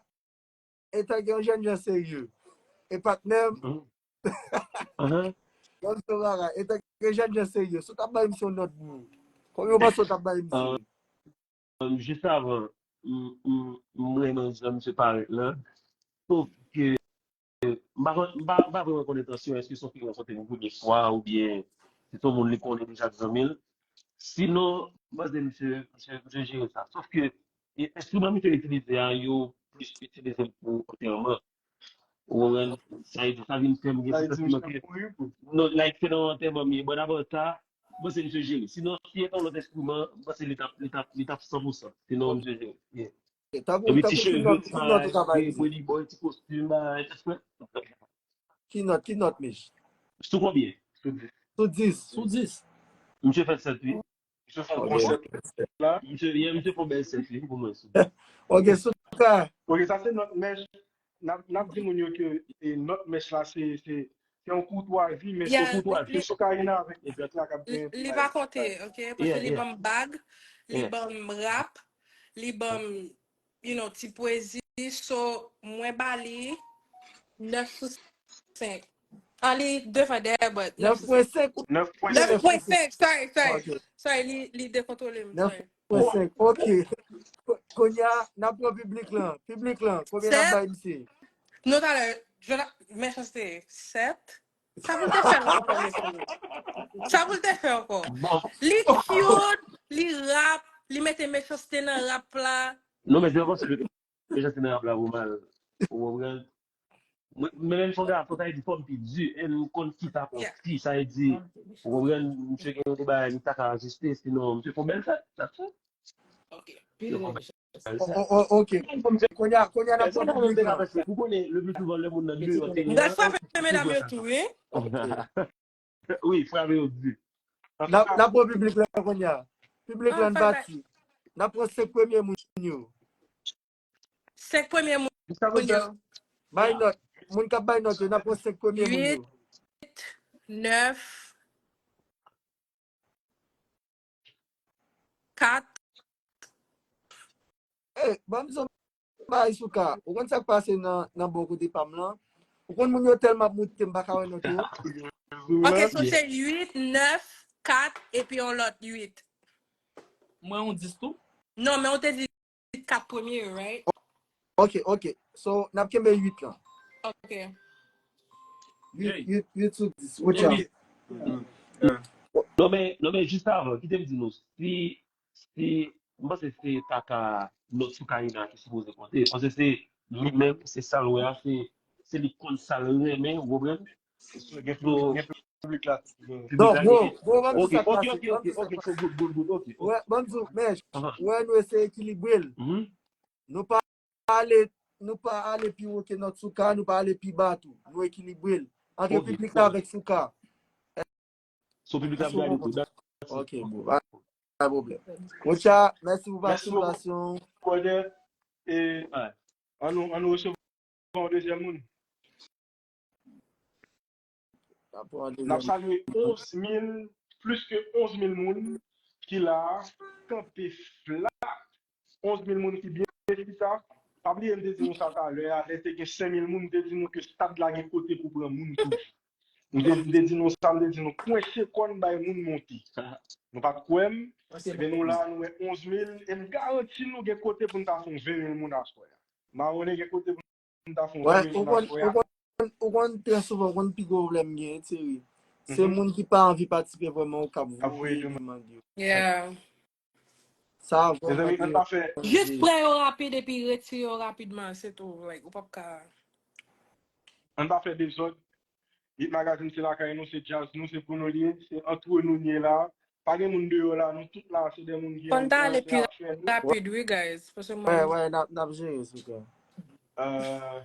eta gen yon jèn jan serye. E patnè m, Ahan. Yon sou bagay. Eta gen jèn jan serye. Si w t ap bay misye yon nòt pou ou, konbyen w panse w t ap bay misye? Um, jis avan, m, m, m renmen jan misye parèt la. Sof ke m pa, m pa, m pa vrèman konn entansyon, èske se yon fi l rankontre pou premye fwa oubyen se yon moun li konnen deja k zanmi l. Sinon, m panse misye, misye, misye jere sa. Sof ke e, enstriman misye itilize a, yo plis itilize l pou antèman. Ou konprann? Sa vle di, sa vin fè m gen santiman ke non, like, se nan antèman m ye. Bon, avan sa, m panse misye jere. Sinon, si se yon lòt enstriman, m panse li t ap, li t ap, li t ap san pou san. Sinon, misye jere. Yeah. Tankou, Epi tankou ti ki cheve, nòt, ki nòt ou ka bay ti li? Pretty boy, ti kostim, bagay, ti frè. Ki nòt, ki nòt, Mich? Sou konbyen? Sou dis. Sou dis. Misye fè sèt, wi. Misye fè yon konsèp la. Misye, yeah, misye fè yon bèl sèt, wi, pou mwen. Ok, Souka. Ok, sa se nòt Mèch. N ap, n ap di moun yo ke e, nòt Mèch la, se, se, se yon koutwazi, men se Yeah, koutwazi. li, Se Soukarina avèk Edric la k ap li, gen li pa konte, ok? Paske Yeah, li yeah. Ban m bag, li Yeah. Ban m rap, li ban m, you know, ti pwezi. So, mwen ba li nèf sou senk. Ah, li devan dèyè, but nèf Nèf sou pwen senk. senk ou Nèf pwen Nèf senk. pwen senk, sorry, sorry. Ok. Sorry, li, li dekontwole m, Nèf sorry. pwen senk. Ok. Ko- Kounye a, n ap pran piblik lan. Piblik lan, konbyen n ap Sèt. Bay misye? Non, talè, Jona-, Mechanste, sèt. Sa pou l te fè ankò, mesye? Sa pou l te fè ankò? Bon. Li cute, li rap, li mete Mechanste nan rap la. Non, men se yon konsèp. Mechanste nan rap la pou mal. Ou konprann? Mwen, men menm si yon gason, sa vle di fò m pi di. E nou konn ki sa pou Yeah. fi, sa vle di. Ou konprann? Misye gen yon bagay, li ta ka ajiste, sinon, misye fè yon bèl fèt. That's it. Ok. Misye fè yon bèl O- fèt. o- o- Ok. Kounye a, kounye a n ap pran piblik lan. Ou konnen, le pli souvan, le moun nan deyò, te M pral frape medam yo tou, wi. Wi, frape yo di. N ap, n ap pran piblik lan kounye a. Piblik Ah, lan fè pati. N ap pran senk premye moun yo. Senk premye moun yo. Bay nòt. Moun k ap bay nòt yo, n ap pran senk premye moun yo. Uit, nèf, kat. Ey, ban m di yon bagay, Souka. Ou konn sa k pase nan, nan bò kote pa m lan? Ou konn moun yo tèlman ap moute, m pa ka wè nòt yo. Ok, so se uit, nèf, kat, epi yon lòt uit. Mwen, yon dis tou. Non, men ou te di kat premye yo, right? Ok, ok. So, n ap kenbe uit lan. Ok. Uit, uit, uit sou dis. Watch out. Non, men, non, men jis avan, kite m di nou, si, si, m panse se kaka nòt Soukarina ki sipoze konte. Paske se li menm, se sa l wè a, se, se li konn sa l renmen, ou konprann? Gen piblik la. Non, bro, bro, ban m di Ok, sa k ok, pase. ok, ok, ok, so good, good, good, ok, ok. Wè, ban m di w, men, wè, nou eseye ekilibre l. Mhm. Nou pa ale, nou pa ale pi wo ke nòt Souka, nou pa ale pi ba tou. Nou ekilibre l. Ant Ok, piblik cool. la avèk Souka. So piblik la ap gade tou. Ok, bon, pa, pa pwoblèm. Wocha, mèsi pou Mèsi beaucoup. Patisipasyon. Brother, e Ouais. an nou, an nou resevwa yon dezyèm moun. N ap pran N ap dezyèm. Salye onz mil, plis ke onz mil moun ki la, kanpe flat. Onz mil moun ki byen chita. Pa bliye m te di nou sa talè a, lè te gen senk mil moun, m te di nou ke stad la gen kote pou pran moun toujou. M te, m te di nou sa, m te di nou kwense kò n bay moun monte. Nou pa t kwè m, men nou la, nou wè onz mil, e m garanti nou gen kote pou n ta fè yon ven mil moun aswè a. Mawone gen kote pou n ta fè yon Wè, ven mil ou moun konn, aswè a. ou konn, ou konn trè souvan, ou konn pi gwo pwoblèm gen, Thierry. Se Mhm. Moun ki pa anvi patisipe vrèman ou k ap Ap voye voye demann. demann yo. Yeah. Sa Mezanmi, vrèman ann pa fè, Jis pran yo rapid epi retire yo rapidman, se tou. Like, ou p ap ka. Ann pa fè dezòd. Hit Magazine se lakay nou, se djaz nou, se pou nou li ye, se antre nou n ye la. Pa gen moun deyò la, nou tout la, se de moun ki Fò n ta ale antre pi antre afè nou. rapid, wi, guys. Paske Wè, mwen. Wè, n ap, n ap jere, Souka. Euh,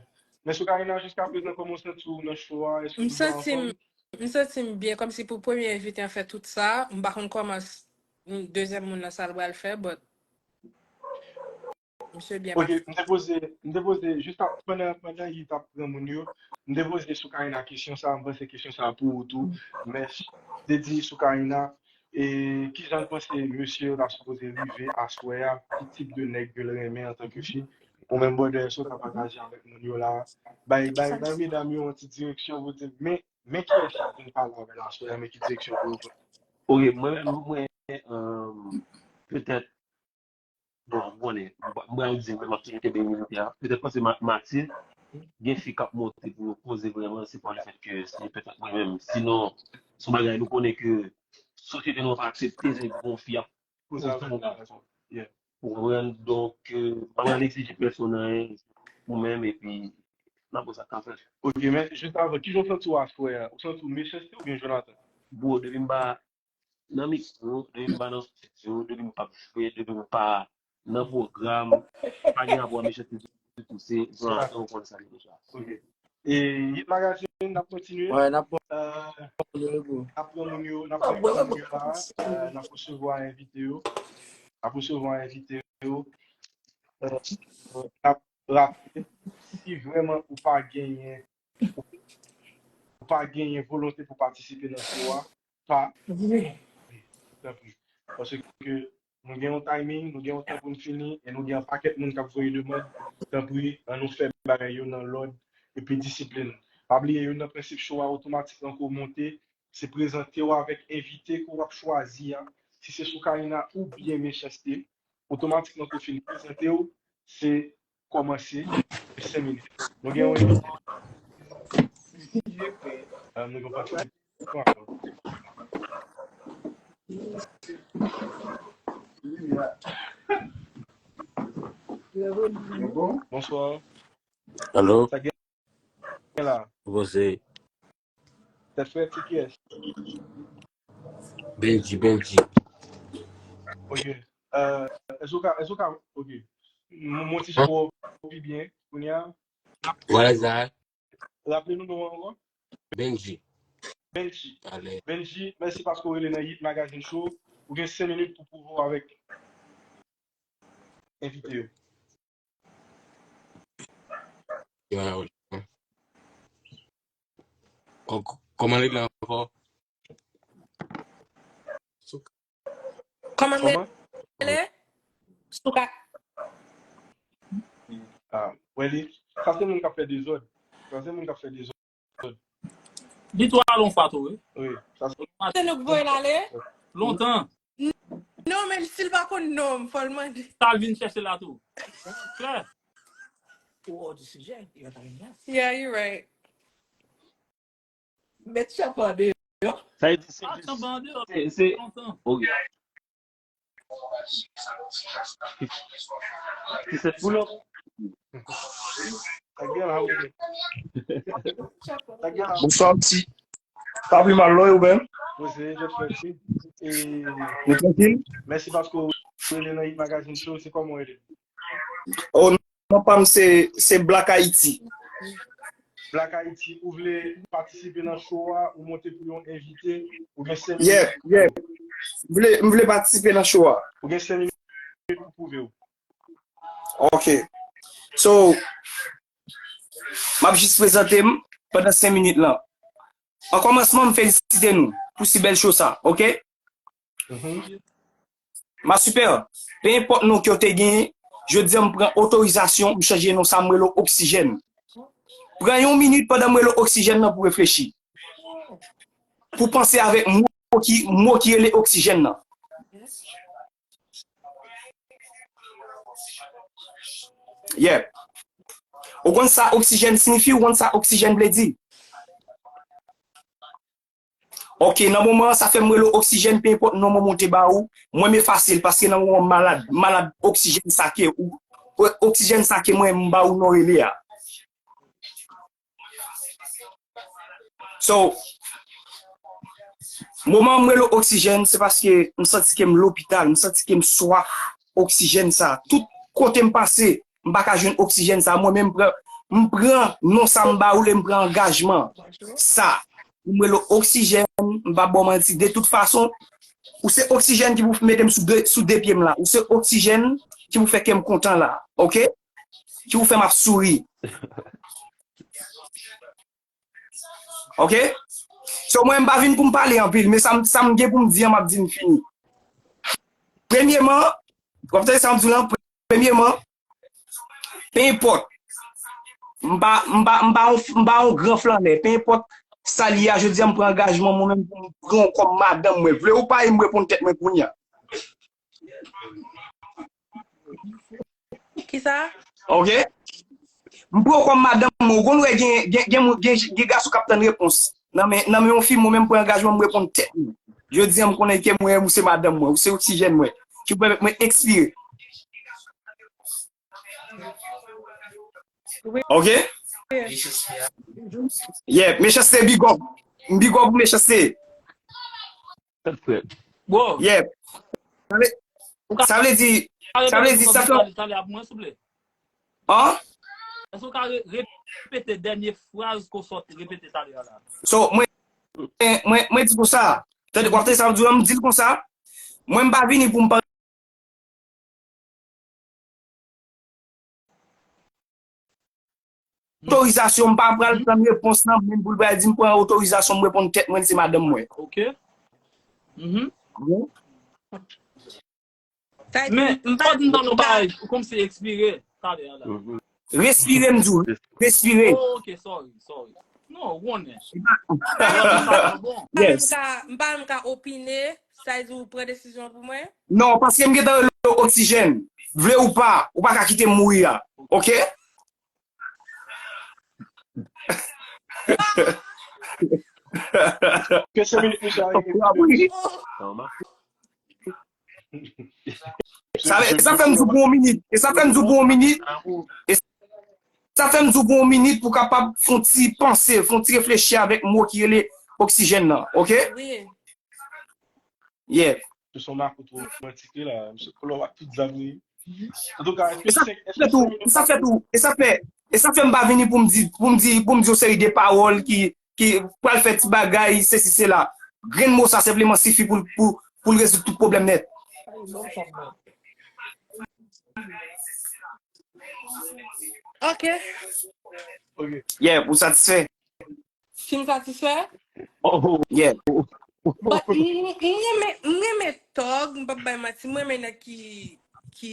men Soukarina, jiska prezan, kòman w santi w nan show a? Èske M w santi m, anfòm? M santi m byen, kòmsi pou premye envite an fè tout sa, m pa konn kòman s- m- dezyèm moun nan sa l pral fè, but misye byen Ok, pase. m te poze, m te poze, jis ap, pandan, pandan Hit ap pran moun yo, m te poze Soukarina kesyon sa, m panse kesyon sa pou ou tou, men m te di Soukarina, E kijan l panse mesye yo ta sipoze rive aswè a, ki tip de nèg ke l renmen antanke fi. Ou menm, brother, èske w ka pataje avèk moun yo la? Bay, bay, bay medam yo yon ti direksyon pou di, men, men kiyès y ap vin pale avè l aswè a, men ki direksyon pou yo pran. Ok, mwen menm, mwen, um, petèt, bon, m konnen, m pral di, men m ap toujou kenbe minite a. Petèt paske Matin, gen fi k ap monte pou yo koze vrèman, se pa lefèt ke se petèt mwen menm. Sinon, se yon bagay nou konnen ke sosyete nou an pa aksepte se yon fi ap Pou sa, vin la, gason. Yeah. Ou konprann? Donk, euh, pa pral egzije pèsonn anyen pou menm, epi n ap wè sa k ap fèt. Ok, men jis avan, kijan w santi w aswè a? Ou santi w Mechanste oubyen Jonathan? Bro, depi m pa nan mikwo, depi m pa nan estidyo, depi m p ap jwe, depi m pa nan pwogram, pa gen rapò a Mechanste ditou, se Jonathan ou konn sa deja. Ok. E Hit Magazine, n ap kontinye. Wè, n ap Euh, kontinye, bro. N ap pran moun yo, n ap pran moun yo la, euh, n ap resevwa envite yo. N ap resevwa envite yo. Euh, n ap raple, si vrèman ou pa genyen, ou pa genyen volonte pou patisipe nan show a, pa, tanpri. Paske nou gen yon timing, nou gen yon tan pou n fini, e nou gen yon pakèt moun k ap voye demann. Tanpri, ann nou fè bagay yo nan lòd epi disiplin. Pa bliye, youn nan prensip show a otomatik lan ke w monte, se prezante w avèk envite ke w ap chwazi a. Si se sou Karina oubyen Mechanste, otomatikman ke w fin prezante w, se kòmanse senk minit. Nou gen yon envite. Ah, nou gen yon pakèt. Bonsoir. Alo, Sa gen la. Jose, Tèt frèt, se kiyès? Benji, Benji. Ok. Euh, èske w ka, èske w ka, ok. M- Monte son pi byen, kounye a. What is that? Raple nou non an ankò. Benji. Benji. Ale. Benji, mèsi paske w rele nan Hit Magazine Show. Ou gen senk minit pou pwouve w avèk envite yo. Yo, yo. Kò- kò- Kòman l rele ankò? Kòman m Kòman? rele? Souka. Ah, wè li. Sa se moun k ap fè dezòd. Sa se moun k ap fè dezòd. Li tou al yon fwa tou, wi. Wi, sa se Se nou k voye l ale? Lontan. Non, men si l pa konn non m, fò l mande. Sa l vin chèche la tou. Klè. Yeah, you right. Met chanpan deyò. Sa vle di se Pa chanpan deyò. se se Lontan. Ok. Se se pou lòt. Sa gen la, ok. Sa gen la. Bonswa, ti. Pa pi mal, non, ou menm? Mwen se Jeff Flexi. E Ou trankil? Mèsi paske w rele nan Hit Magazine Show. Se kòman w rele? Oh, non pa m se, se Black Haiti. Black Haiti, ou vle patisipe nan show a, ou monte pou yon envite, ou gen senk Yeah, minit. Yeah. M vle, m vle patisipe nan show a. Ou gen senk minit pou pwouve w. Ok. So, m ap jis prezante m pandan senk minit lan. An kòmansman, m felisite nou pou si bèl show sa, ok? Mhm. Ma super, pe enpòt non ke w te genyen, jodi a m pran otorizasyon, m chanje non sa, m rele w Oxygène. Pran yon minit pandan m rele w Oxygène nan pou reflechi. Pou panse avèk mo ki, mo ki rele Oxygène nan. Yeah. Ou konn sa Oxygène siyifi, ou konn sa Oxygène vle di? Ok, nan moman an, sa fè m rele w Oxygène, pe enpòt non mwen monte ba ou, mwen m efase l, paske nan moman m malad, m malad Oxygène sa ke ou, Oxygène sa ke mwen m ba ou non rele a. So, moman m rele w Oxygène, se paske m santi ke m lopital, m santi ke m swaf oksijèn sa. Tout kote m pase, m pa ka jwenn oksijèn sa. Mwen menm, m pran, m pran non sa m ba ou, e m pran angajman sa. Pou m rele w Oxygène, m pa ba w manti. De tout fason, ou se oksijèn ki pou mete m sou de, sou de pye m la. Ou se oksijèn ki pou fè kè m kontan la. Ok? Ki pou fè m ap souri. Ok? So, mwen, m pa vin pou m pale anpil, men sa m, sa m gen pou m di an, m ap di m fini. Premyeman, w ap tande sa m di w lan? Premyeman, pe enpòt, m pa, m pa, m pa yon, m pa yon gran flannè. Pe enpòt sa l ye a, jodi a, m pran angajman mwen menm pou m pran w kòm madanm mwen. Vle ou pa vle, m reponn tèt mwen kounye a. Kisa? Ok? M pran w kòm madanm mwen. Ou konn wè gen, gen, gen, moun- gen, gen gason k ap tann repons. Nan men, nan men yon fi, mwen menm pran angajman, m reponn tèt mwen. Jodi a, m konnen ke mwen, ou se madanm mwen, ou se oksijèn mwen. Ki pèmèt mwen ekspire. Ok? Yeah, Mechanste, big up. Big up, Mechanste. Bro. Yeah. Sa vle, sa vle di, sa vle di, sa fè. Talè ap mwen, souple. An? Èske w ka re- repete dènye fraz ke w sot repete talè a la? So, mwen, mwen, mwen di konsa. Tande, w ap tande sa m di w lan, m di l konsa. Mwen, m pa vini pou m pa otorizasyon, m pa pral tann repons nan, menm pou l pral di m pran otorizasyon, m reponn tèt mwen, se madanm mwen. Ok. Mhm. Bon. Sa vle di, Men, m sa pa di m m tann yon pa bagay, ou kòmsi ekspire talè a la. Respire, m di w. Respire. Oh, ok, sorry, sorry. Non, ou konnen. Bon. pa menm Yes. ka, m pa menm ka opine, sa vle di ou pran desizyon pou mwen? Non, paske m gentan rele w oksijèn. Vle ou pa, ou pa ka kite m mouri a. Ok? Ke senk minit, mesye, a rete. Wi. Oh, Toma. Sa, e sa fè m di w pou yon minit. E sa fè m di w pou yon minit. E sa fè m di w pou yon minit pou w kapab fè yon ti panse, fè yon ti reflechi avèk mo ki rele oksijèn nan. Ok? Wi. Yeah. Se son makout romantik la, misye kolò ak tout zam li. Antouka, E sa fè tou, e sa fè tou, e sa fè, e sa fè m pa vini pou m di, pou m di, pou m di yon seri de pawòl ki, ki pral fè ti bagay, sesi, sela. Grenn mo sa senpleman sifi pou, pou, pou l rezoud tout pwoblèm nèt. Ok. Ok. Yeah, ou satisfè? Si m satisfè? Oh, Yeah. But m m renmen, m renmen tòg, m p ap bay manti, m renmen nèg ki, ki,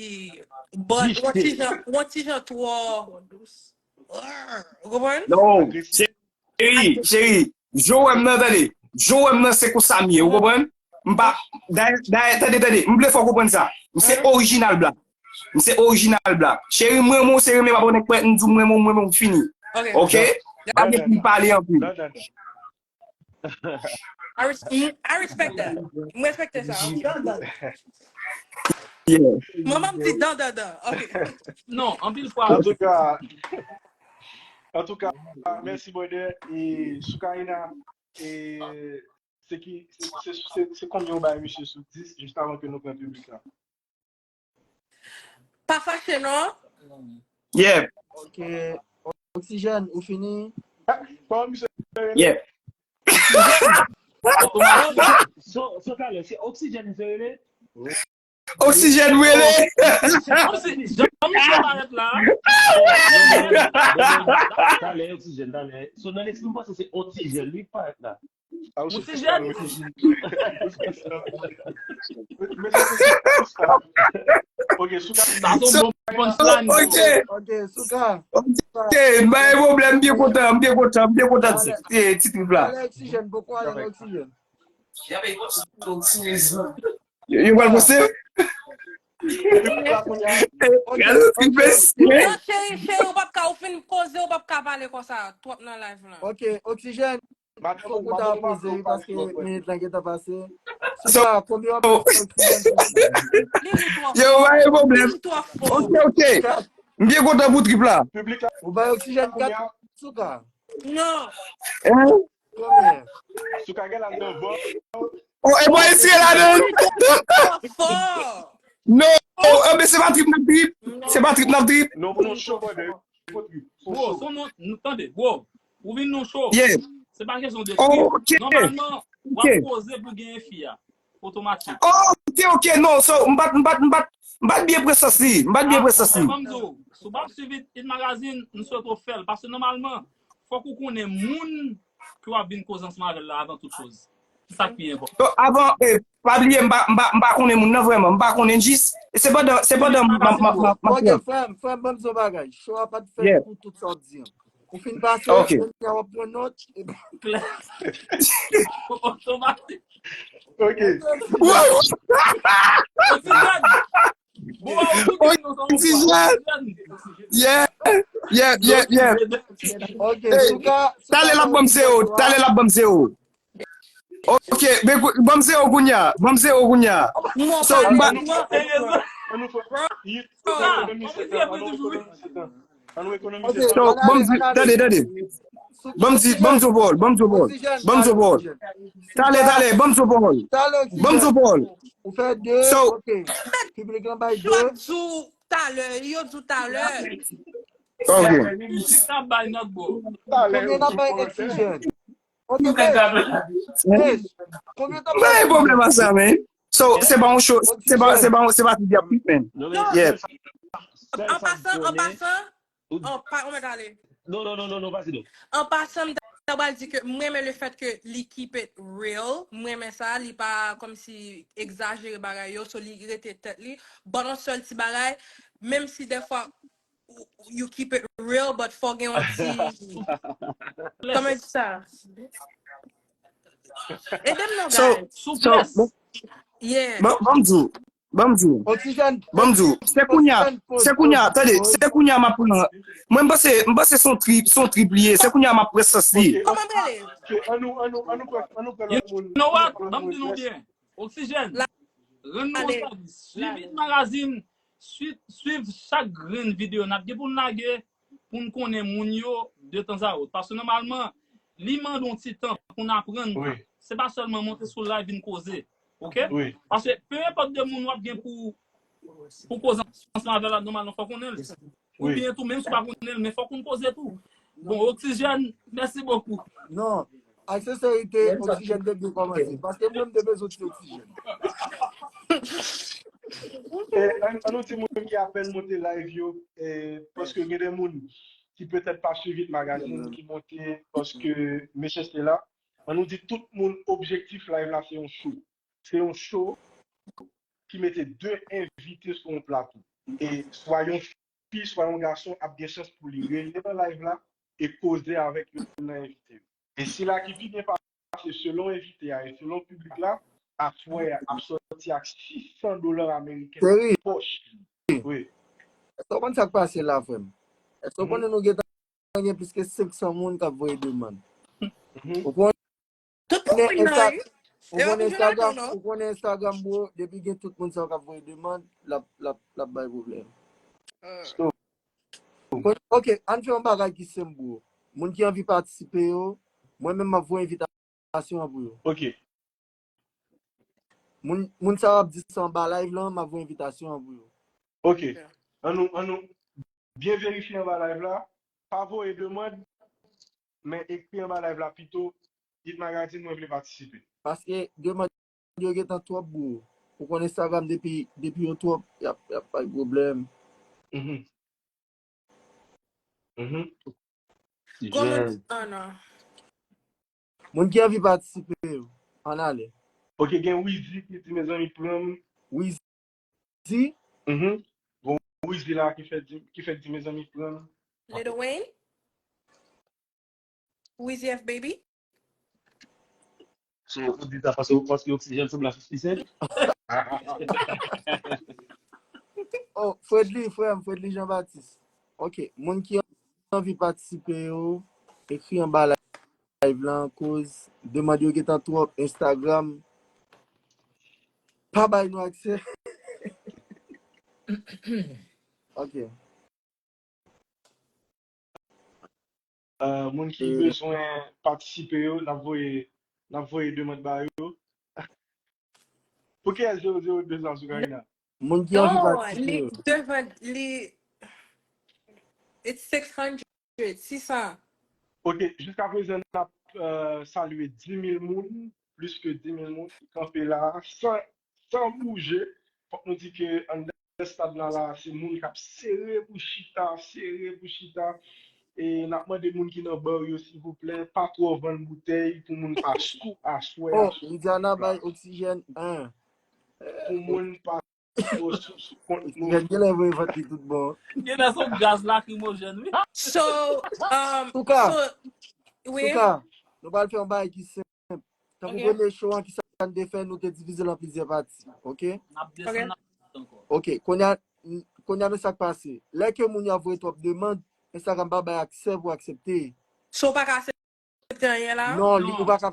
but yon ti jan, yon ti jan twò dous. Ou konprann? Non, cheri, cheri, jan w wè m nan, tande. Jan w wè m nan, se konsa m ye, ou konprann? M pa, dayè, dayè, tande, tande, m vle fè w konprann sa. M se orijinal black. M se orijinal black. Cheri, m renmen w, se renmen, pa bon nèg pwèt, m di w m renmen w, m renmen w, fini. Ok? Pa gen pou m pale anpil. I, res I respect that. M respekte sa. Yeah. Manman m di dan, dan, dan. Ok. Non, anpil fwa. Antouka, antouka, mèsi, brother. E Soukaina, e se ki, se, se, se, se konbyen ou bay misye sou dis, jis avan ke nou pran piblik la? Pa fache, non? Yeah. Ok. Oxygène, ou fini? Kòman misye rele? Yeah. So, so talè, se oksijèn misye rele? Oksijèn m rele. Kòmsi, jan misye parèt la. Talè, oksijèn, talè. So, nan lespri m panse se oksijèn, li parèt la. Ah, Oksijèn. Ok, Souka. Sa se yon bon punchline. Ok. Ok, Souka. Ok, m pa gen pwoblèm, m byen kontan, m byen kontan, m byen kontan ti, ti, ti trip la. Ale oksijèn, poko ale oksijèn. Yo, yo pral poste? Gade ti mesye. Non, cheri, cheri, ou p ap ka, ou fin koze, ou p ap ka pale konsa twòp nan live lan. Ok, oksijèn. Fòk ou ta poze wi, paske minit lan gentan pase. So, Souka, konbyen w ap oksijèn pou Li ri twò yo, fò. pa gen Li pwoblèm. ri twò fò. Ok, ok. M byen kontan pou trip la. Piblik la, Ou bay oksijèn kat Souka? Non. Hein? Konbyen? Souka gen la nan vò. Oh, e bò eseye la, non? Li ri twò fò. Non, oh, men se pa trip n ap trip. Se pa trip n ap trip. Non, non, show, brother. Fò trip. Fò Bro, show. Son non, nou tande, bro. Ou vin nan show. Yeah. Se pa kesyon de Oh, trip. ok. Nòmalman, w ap Ok. poze pou gen fi a. Otomatik. Oh, ok, ok, non, so, m pa t, m pa t, m pa t, m pa t byen pran sans li. M pa t byen pran sans li. Ban m di w, si w p ap swiv Hit Magazine, m swete w fè l. Paske nòmalman, fòk ou konnen moun w ap vin koze ansanm avè l la avan tout choz. Se sa k pi enpòtan. Yo, avan, eh, pa bliye, m pa, m pa, m pa konnen moun nan vrèman. M pa konnen jis. Se pandan, se pandan m, m, m, m, m, m, Ok, frè m, frè m, ban m di w yon bagay. Show a pa t fèt Yeah. Pou tout sa w di an. Ou fin pase, Ok. Kounye a w ap pran nòt. Epi, Otomatik. Ok. Oksijèn. Bon, Oksijèn. Yeah, yeah, yeah, yeah. Ok, Hey, Souka, talè l ap ban m zewo, talè l ap ban m zewo. Ok, men kou- ban m zewo kounye a, ban m zewo kounye a. Non, So, pa m pa- li, non. An nou fè. Yi- Ah, ekonomi se tan, an nou ekonomi se tan. An nou ekonomi se tan. So, ban m di, tande, tande. Ban m di, ban m di pawòl, ban m di pawòl. Ban m di pawòl. Talè, talè, ban m di pawòl. Ban m di pawòl. Ou fè de, So- ok. Piblik lan bay Yo de. Di w talè, yo di w talè. Ok. Piblik la bay nòt, bro. Konbyen n ap bay Oksijèn? Ok, Mesh. Mesh, konbyen n ap Mwen bay gen pwoblèm ak sa, man. So, se pa yon show, se pa, se pa, se pa ti diap pit, man. Yeah. An pasan, an pasan, an pa, on mèt ale. Non, non, non, non, non, vas-y, non. An pasan, m ta pral di ke m renmen le fèt ke li keep it real. M renmen sa, li pa kòmsi egzajere bagay yo, so li rete tèt li. Ban yon sèl ti bagay, menm si dèfwa you keep it real, but fò gen yon ti, kòman di sa? Ede m non, So, guys. so, bon, Yeah. bon, bon, m di w, bon, m di w, Oksijèn. bon, m di w, se kounye a, se kounye a, tande, se kounye a m ap pran, mwen, m panse, m panse se yon trip, se yon trip li ye, se kounye a m ap pran sans li. Kòman m rele? Ok, an nou, an nou, an nou pran, an nou pran You lòt moun. know what? Ban m di nou byen. Oksijèn. Rann nou yon sèvis. Swiv It Magazine. Swiv, swiv chak grenn videyo n ap gen pou n lage pou n konnen moun yo de tan a wòt. Paske nòmalman, li mande yon ti tan pou n aprann. Se pa sèlman monte sou live vin koze. Ok? Paske pe enpòt de moun w ap gen pou, pou koze ansanm avè l la, nòmalman, fò w konnen l. Oubyen tou, menm si w pa konnen l, men fò w konn koze tou. Bon, Oksijèn, mèsi bokou. Non, ak senserite, Oksijèn te byen kòmanse. Paske mwen, m te bezwen ti Oksijèn. Eh, an, an nou di moun ki apèn monte live yo, eh, paske gen de moun ki petèt pa swiv It Magazine, ki monte paske Mechanste la. An nou di tout moun objektif live la se yon show. Se yon show ki mete de envite sou yon plato. E swa yon fi, swa yon gason ap gen chans pou li rele nan live la e koze avèk youn nan envite yo. E sila ki pi byen pase selon envite a e selon piblik la, aswè a ap sòti ak sis san dola ameriken nan pòch li. Wi. Èske w konn sa k pase la, frè m? Èske w konnen nou gentan gen plis ke senk san moun k ap voye demann? Ou konnen Tout moun nan, wi. Ou konnen Instagram, ou konnen Instagram, bro, depi gen tout moun sa yo k ap voye demann, l ap, l ap, l ap bay pwoblèm. Ok, ann fè yon bagay ki senp, bro. Moun ki anvi patisipe yo, mwen menm m ap voye envitasyon an pou yo. Ok. Moun, moun sa yo ap di sa anba live lan, m ap voye envitasyon an pou yo. Ok. An nou, an nou byen verifye anba live la. Pa voye demann, men ekri anba live la pito, It Magazine, mwen vle patisipe. Paske demann yo gentan twòp, bro. Ou konn Instagram depi, depi yo twòp, y ap, y ap bay pwoblèm. Mhm. Mhm. Kòman, ah non. Moun ki anvi patisipe yo, ann ale. Ok, gen Wizi ki di mezanmi pran m. Wizi? Mhm. Bon, Wizi la ki fè di, ki fè di mezanmi pran m. Lil Wayne? Wizi F Baby? So, ou di sa paske ou panse Oksijèn sanble ak fifty Cent? Oh, Fredly, frè m, Fredly Jean Baptiste. Ok, moun ki anvi patisipe yo, ekri anba live lan, koz demann yo gentan twòp, Instagram pa bay nou aksè. Ok. Euh, moun ki bezwen patisipe yo, n ap voye, n ap voye demann ba yo. Pou kiyès zewo zewo de sa sou Karina? Moun ki anvi patisipe yo. Devan li, it's six hundred, six cents. Ok, jiska prezan n ap euh, salye dis mil moun, plis ke dis mil moun ki kanpe la, san, san bouje. Fòk nou di ke anndan estad la, la, se moun k ap sere pou chita, sere pou chita. E n ap mande moun ki nan ba yo, silvouplè, pa twò vann boutèy pou moun pa sou aswè. Oh, Lidiana bay Oxygène un. Pou moun pa twò sou, sou kont nou. Oxygène, gen lè voye vant li tout bon. Gen nan son gaz lakrimojèn, wi. So, um, Souka. So, wi. Souka, nou pral fè yon bagay ki senp. Tankou Ok. Premye show an, ki sa n te fè, nou te divize l an plizyè pati. Ok? N ap desann nan ankò. Ok, kounye a, kounye a nou sa k pase. Lè ke moun yo ap voye twòp demann, Instagram pa bay aksè pou aksepte. So, w pa ka aksepte anyen la? Non, li Non. ou pa ka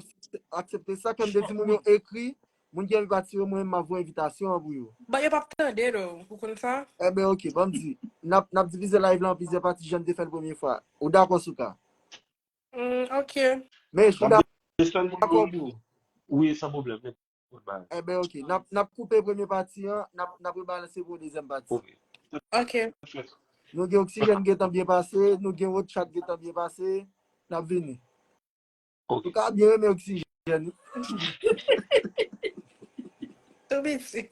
aksepte sa, kèm te di moun yo ekri, moun ki envite yo, mwen m ap voye envitasyon an pou yo. But yo p ap tande, though. Ou konn sa? Enben, ok, ban m di. N ap, n ap divize live la an plizyè pati, jan n te fè l premye fwa. Ou dakò, Souka? Mm, ok. Men, Chou N ap desann pou dakò, yo. bro. Wi, san pwoblèm. Nenpòt bagay. Enben, ok. N ap, n ap koupe premye pati an, n ap, n ap rebalanse pou dezyèm pati. Ok. Ok. Nou gen Oxygène gentan byen pase, nou gen Road Chat gentan byen pase, n ap vini. Ok. Ou ka byen renmen Oxygène. Tou piti.